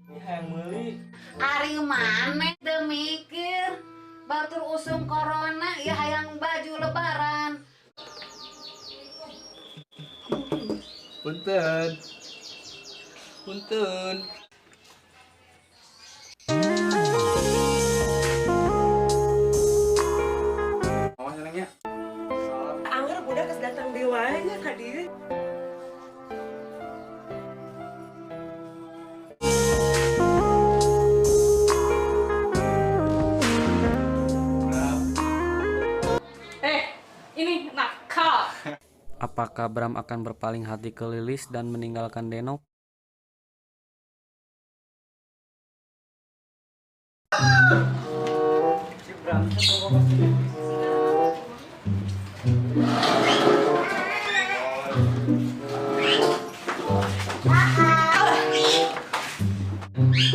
Ini hayang meuli. Ari maneh teu mikir. Batur usum corona ya hayang baju lebaran. Punten. Punten. Awas nengnya. Angger budak geus datang deui wae nya ka dieu. Ini nakal. Apakah Bram akan berpaling hati ke Lilis dan meninggalkan Denok? Si Bram teh bogoh ka si Lilis.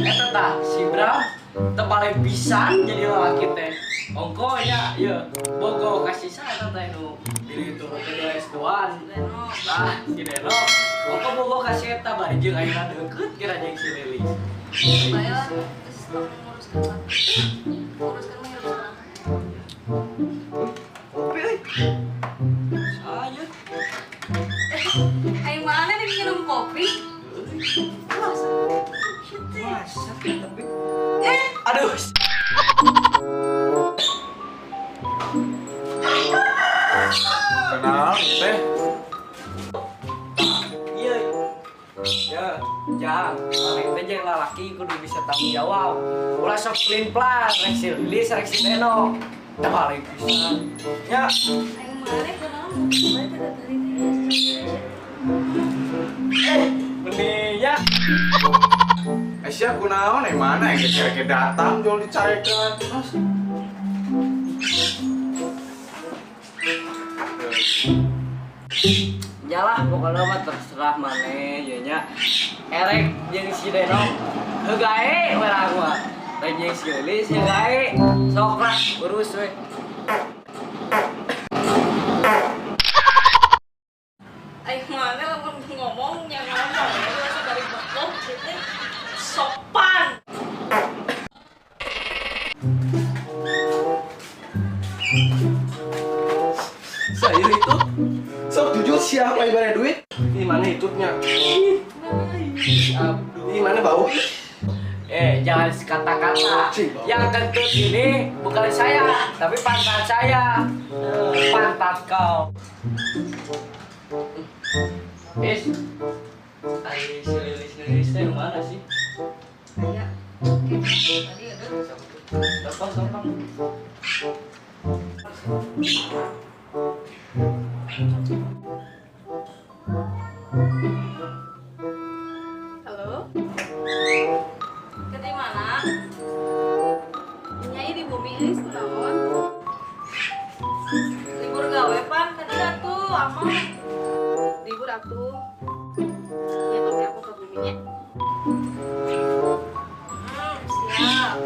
Eta tah si Bram teu paling pisan jadi lalaki teh. Ongko nya ieu bogoh ka si saha teh nu diri itu teh di S2-an. Tah si Denok ongko bogoh ka si eta bari jeung ayeuna deukeut kira jeung si Lilis. Baiklah, terus tolong nguruskan waktu. Nguruskan mah hirup sekarang. Kopi euy. Saya. Aing mana nih minum kopi? Masa? Masa tapi aduh. Kenal teh. Iya. Ya, jang, maneh teh jeung lalaki kudu bisa tanggung jawab. Ulah sok pelin-pelan, rek si Lilis, rek si Denok. Teu balik pisan. Ya. Aing mana kunaon? Bae teh tadi teh. Mending ya. Aisyah kunaon mana yang kira-kira datang jual dicarekan terus. Nyalah pokoknya mah terserah maneh ye nya. Erek jeung si Denok heugae we lah mah. Rek jeung si Lilis heugae. Sok lah urus we. Aing mana lamun ngomong nya ngomong ya asa bari bogoh kitu. Sopan. Saya itu. Sok jujur siapa yang bayar duit? Ini mana itutnya? Abdul. Ini mana bau? Jangan kata-kata. Yang kentut ini bukan saya, tapi pantat saya. Pantat kau. Is, ari si Lilis Lilis teh mana sih? Aya. Tadi ada. Telepon, telepon. Halo. Ke di mana? Nyai di bumi geus kunaon? Libur gawe pan tadi atuh ama. Libur atuh. Ya tapi aku ke buminya. Siap.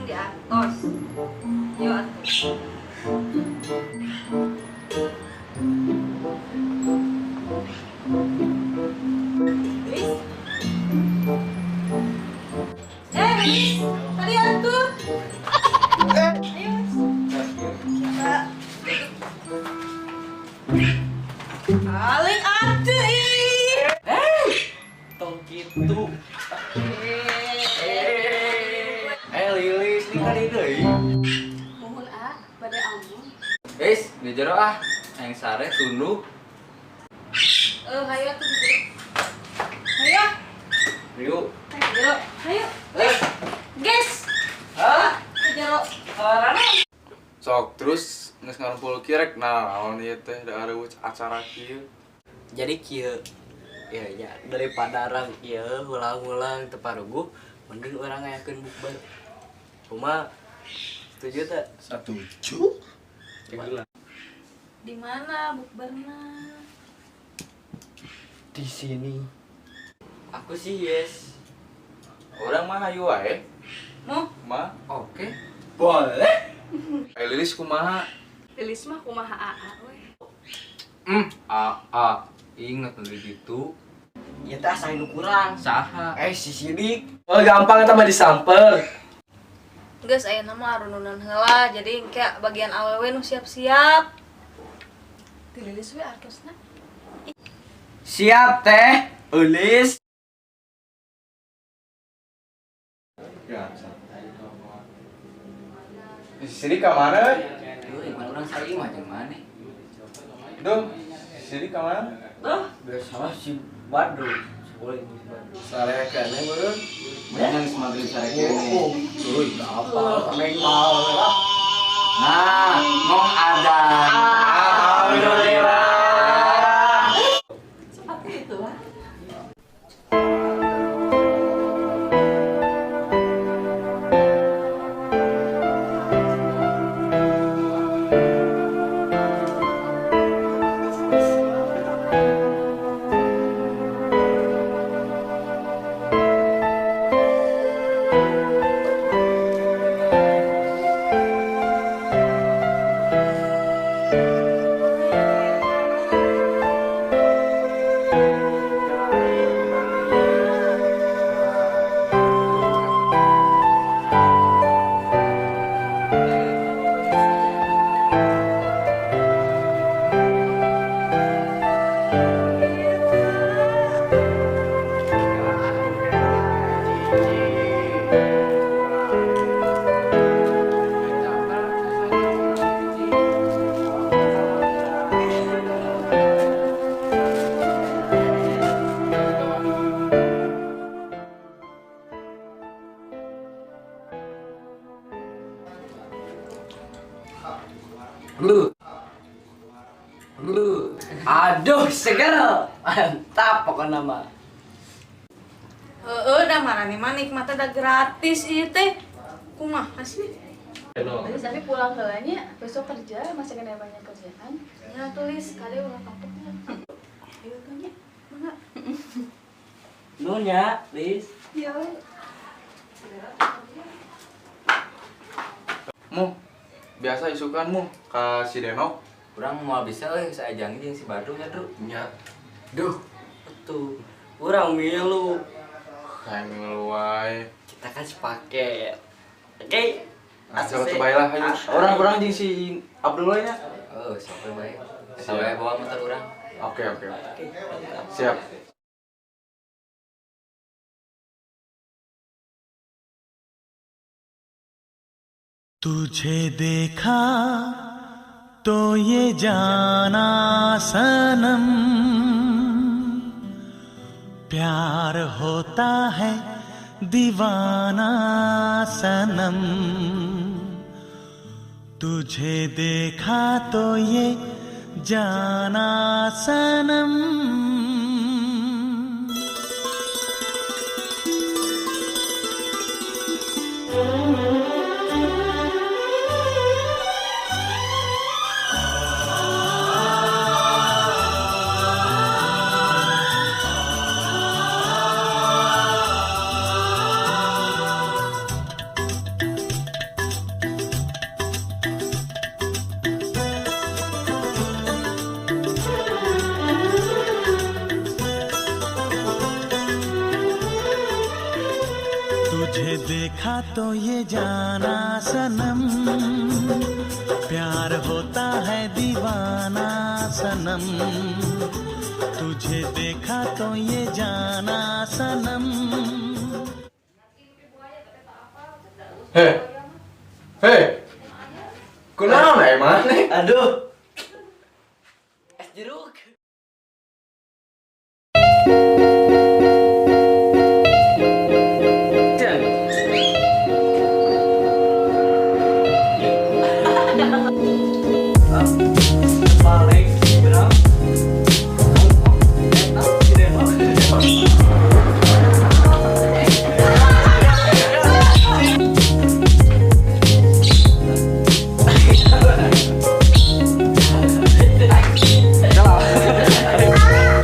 Di antos. Yo atuh. Lis. Lis, tadi atuh. Ayo, Lis. Aling atuh ih. Tong kitu. Lilis ini kali deui. Mohon ah, bade amun. Guys, di jero ah. Yang sare tunduh. Hayo atuh di jero. Hayo. Yuk. Hayo jero. Hayo. Guys. Hah? Ke jero. Kawarana? Sok terus geus ngarumpul kieu rek naon ieu teh da areueuh acara kieu. Jadi kieu. Ya, ya, daripada orang kieu hulang-hulang teu paruguh, mending urang ngayakeun bukber. Kumaha? Setuju teu? Setuju. Di mana bukberna? Di sini. Aku sih yes. Orang mah hayu wae. Noh? Ma? Oke. Boleh. Lilis kumaha? Lilis mah kumaha aa we. Aa. Ingat nanti gitu. Ieu teh asa nu kurang. Saha? Eh, si Sidik. Oh, gampang eta mah disamper. Geus ayeuna mah arununan heula, jadi engke bagian awewe nu siap-siap. Dililis we artosna. Siap teh, Eulis. Ya, si Sidik ka mana? Duh, iman urang saing mah jeung maneh. Duh, si Sidik ka mana? Ah, biasalah si Badru. Boleh si Badru. Sarekeun meureun. Mendingan geus maghrib sarekeun. Oh, euy, apa? Neng mau lah. Nah, ngong adan. Alhamdulillah. Seperti itu lah. Lu. Lu. Aduh, seger. Mantap pokoknya mah. Heeh, da marane mah nikmatna da gratis ieu teh. Kumaha sih? Terus tapi pulang heula nya, besok kerja masih kena banyak kerjaan. Ya tulis kali ulah kapoknya. Ayo tuh nya, mangga. Nuhun ya, Lis. Iya. Mu, biasa isukan mu ka si Denok. Urang moal bisa euy saajang jeung si Badru nya, Dru. Nya. Duh, betul. Urang milu. Kayak ngeluh wae. Kita kan sepaket. Oke. Nah, coba coba lah ayo. Orang-orang jeung si Abdullah nya. Heeh, sok we bae. Eta we bawa motor urang. Oke, oke. Siap. तुझे देखा तो ये जाना सनम, प्यार होता है दीवाना सनम। तुझे देखा तो ये जाना सनम। तुझे देखा तो ये जाना सनम, प्यार होता है दीवाना सनम। तुझे देखा तो ये जाना सनम। Hei. Hei. Kunaon aya maneh? Aduh. Es jeruk. Balik, bro. Eta si Denok.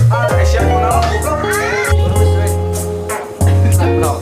Ah, sia kunaon goblok? Terus we. Bro.